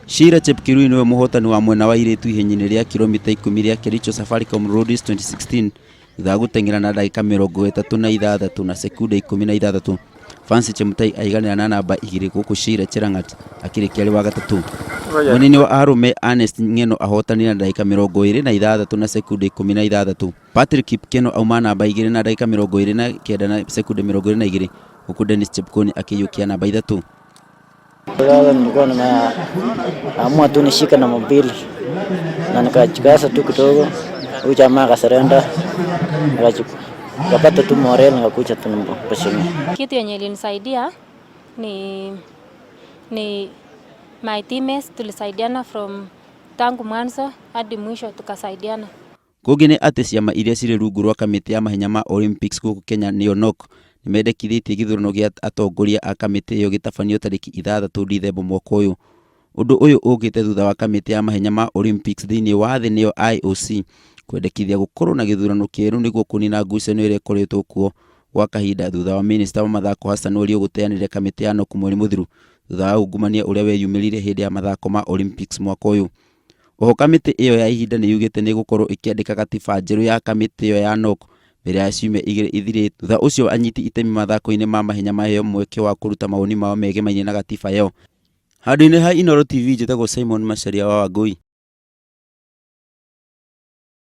Sheila Chepkirui nĩwe mũhotani wa mwena wa airĩtu ihenya-inĩ rĩa kilomita 10 rĩa Kericho Safaricom Roadies 2016 thutha wa gũteng'era na ndagĩka 36 na sekunde 16. Fancy Chemutai aiganĩra na namba 2 gũkũ Sheila Chelangat akĩrĩkia arĩ wa gatatũ. Mwena-inĩ wa arũme Ernest Ng'eno ahotanire na ndagĩka 26 na sekunde 16. Patrick Kipkeno auma namba 2 na ndagĩka 29 na sekunde 22 gũkũ Dennis Chepkoni akĩiyũkia namba 3. Sasa nilikuwa nimeamua tu nishike namba 2 na nikajikaza tu kidogo, huyu jamaa akasurrender, nikapata tu morale nikakuja tu kushinda. Kitu yenye ilinisaidia ni my teammates, tulisaidiana from tangu mwanzo hadi mwisho tukasaidiana. Kũngĩ nĩ atĩ ciama iria cirĩ rungu rwa kamĩtĩ ya mahenya ma Olympics gũkũ Kenya nĩyo NOC nĩmendekithĩtie gĩthurano gĩa atongoria a kamĩtĩ ĩyo gĩtabanio tarĩki 6 Dithemba mwaka ũyũ. Ũndũ ũyũ ũkĩte thutha wa kamĩtĩ ya mahenya ma Olympics thĩinĩ wa thĩ nĩyo IOC kwendekithia gũkorwo na gĩthurano kĩerũ nĩguo kũnina ngucanio ĩrĩa ĩkoretwo kuo gwa kahinda thutha wa minista wa mathako Hassan Wario gũteanĩria kamĩtĩ ya NOC mweri mũthiru thutha wa ungumania ũrĩa weyumĩririe hĩndĩ ya mathako ma Olympics mwaka ũyũ. Oho kamĩtĩ ĩyo ya ihinda nĩ yugĩte nĩ ĩgũkorwo ĩkĩandĩka gatiba njerũ ya kamĩtĩ ĩyo ya NOC mbere ya ciumia 2 ithirĩte. Thutha ũcio anyiti itemi mathako-inĩ ma mahenya maheo mweke wa kũruta mawoni mao megemainie na gatiba ĩyo. Handũ-inĩ ha Inooro TV njĩtagwo Simon Macharia wa Wangũi.